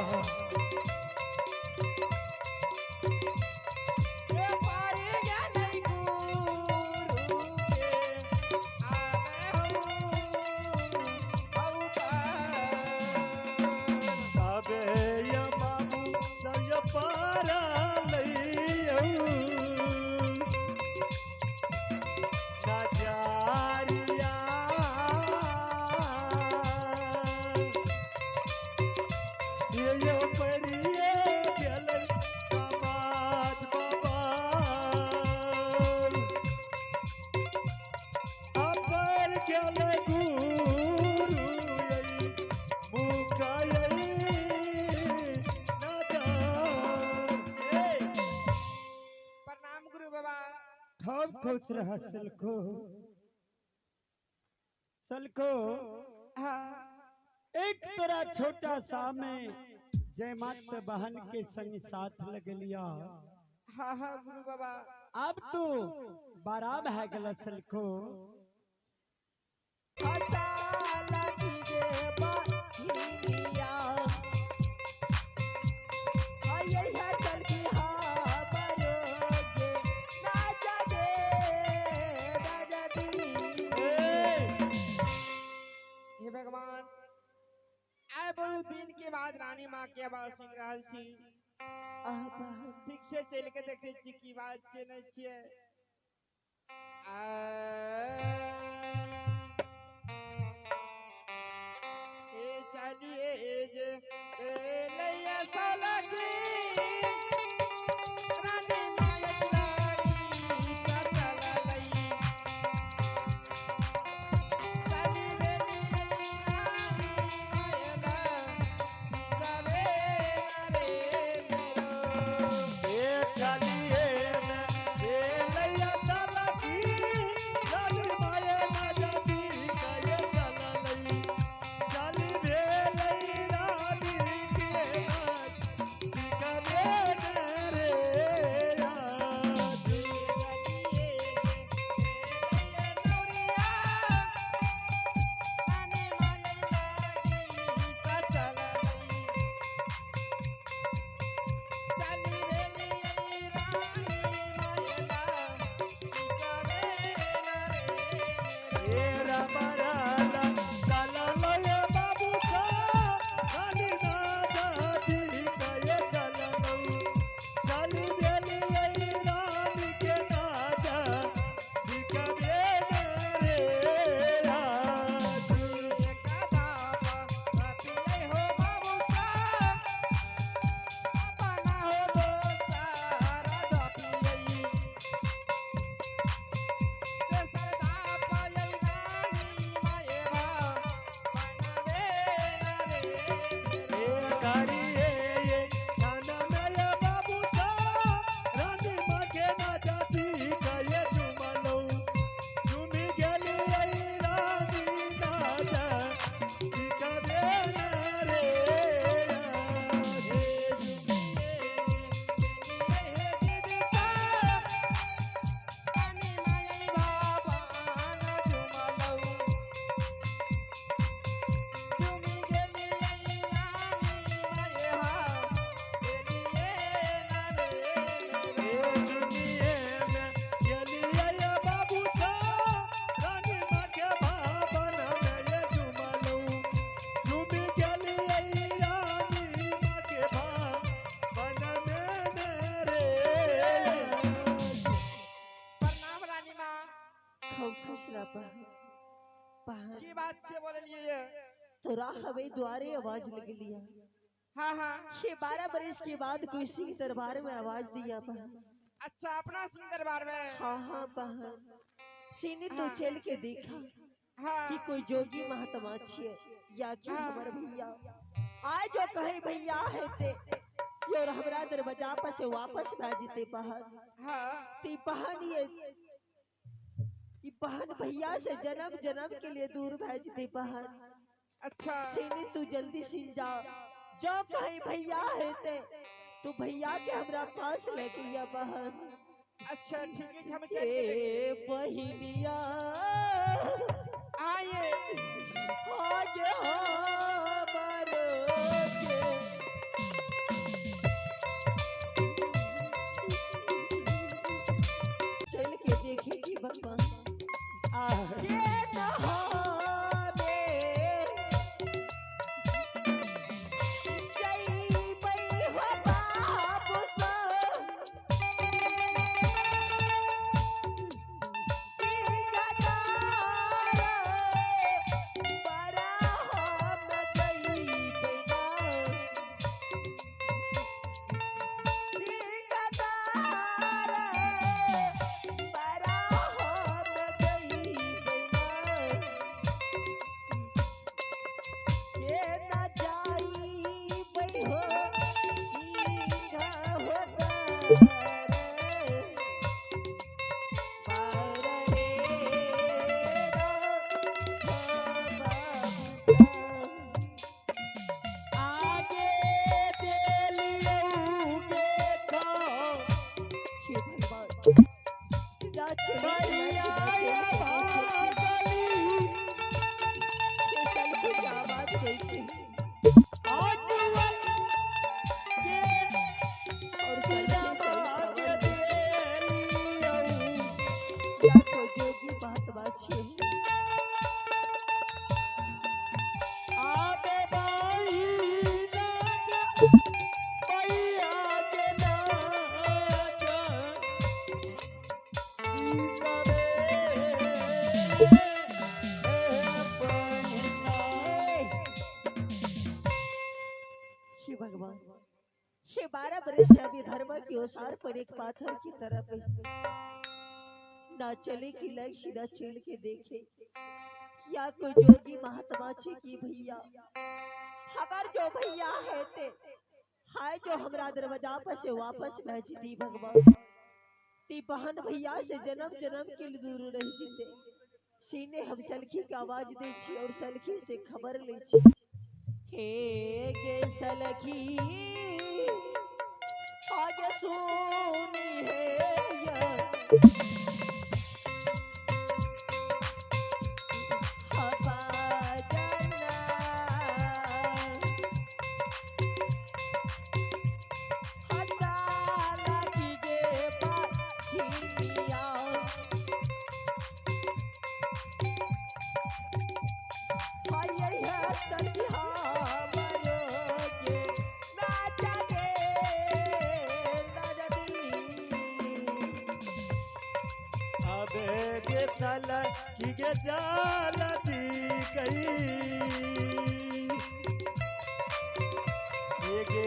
ए पार गेलै गुरु के आवे हौ हौ पार। तबे य बाबू सय पारा लइयौ नजारिया। यो परिये गेलै समाज बाबा अपर गेलै गुरु मुकायै नजर। प्रणाम गुरु बाबा। खूब खुश रह सलखो सलखो। हाँ एक तोरा छोटा सा में जय मात बहन के संग साथ लग लिया। हाँ हाँ गुरु बाबा। अब तो बराब है गला सलखो। हे भगवान, आइ बहुत दिन के बाद रानी माँ के आवाज सुन रहल छी। ठीक से चल के देखे छी की बात छै नहीं छियै। ए चलिए जे ए लैया सलगी रानी मायक लागी चल लई चली रे रानी मायला चले रे मेरो। ए चलिए न ए लैया सलकी चली माये न जाती कये चललई चली भेलै रानी के नाच कबे न रे आज। ए रमराला चललय बाबू का रानी ना जाती कये चललऊ चली गेलियै रानी के नाच कबे न रे आज। ए करिए ये खाना में बाबू का रानी माँ के ना जाती कये चुमलऊ चुमी गेलियै रानी ना जाती कबे न रे आज। ए दुनिये में गेलियै बाबू का रानी माँ के भावन में ये चुमलऊ चुमी गेलियै रानी माँ के भावन में न रे। प्रणाम रानी माँ। खूब खुश रह बहन। बहन की बात छे बोललिए? तोरा हवे द्वारे आवाज लगलिया। हाँ हाँ। ये 12 बरस के बाद कोई सिंह दरबार में आवाज दिया बहन। अच्छा, अपना सिंह दरबार में? हाँ हाँ बहन। सिंह तो हाँ। चल के देखा हाँ कि कोई जोगी महात्मा छिए या कि हाँ। हमर भैया आय जो कहे भैया है ते और हमरा दरवाजा पर से वापस भा जीते बहन। हाँ ती बहन ये ई बहन भैया से जन्म जन्म के लिए दूर भेज दे बहन। अच्छा सीनी तू जल्दी सिन जा, जो कहीं भैया है ते तू भैया के हमरा पास लेके आ बहन। अच्छा ठीक है, हम चल के ए बहिनिया आइए आगे हमारो के हे भगवान, ये 12 बरस से अभी धर्म की ओसार पर एक पाथर की तरह बैसे, ना चले की लक्ष्य ना चल के देखे या कोई जोगी महात्मा छे की भैया हमार जो भैया है ते हाय जो हमरा दरवाजा पर से वापस भेज दी भगवान। ती बहन भैया से जन्म जन्म के लिए दूर रह जीते। सीने हम सलखी की आवाज दे छी और सलखी से खबर ले छी। हे गे सलखी आगे सुनी है की गे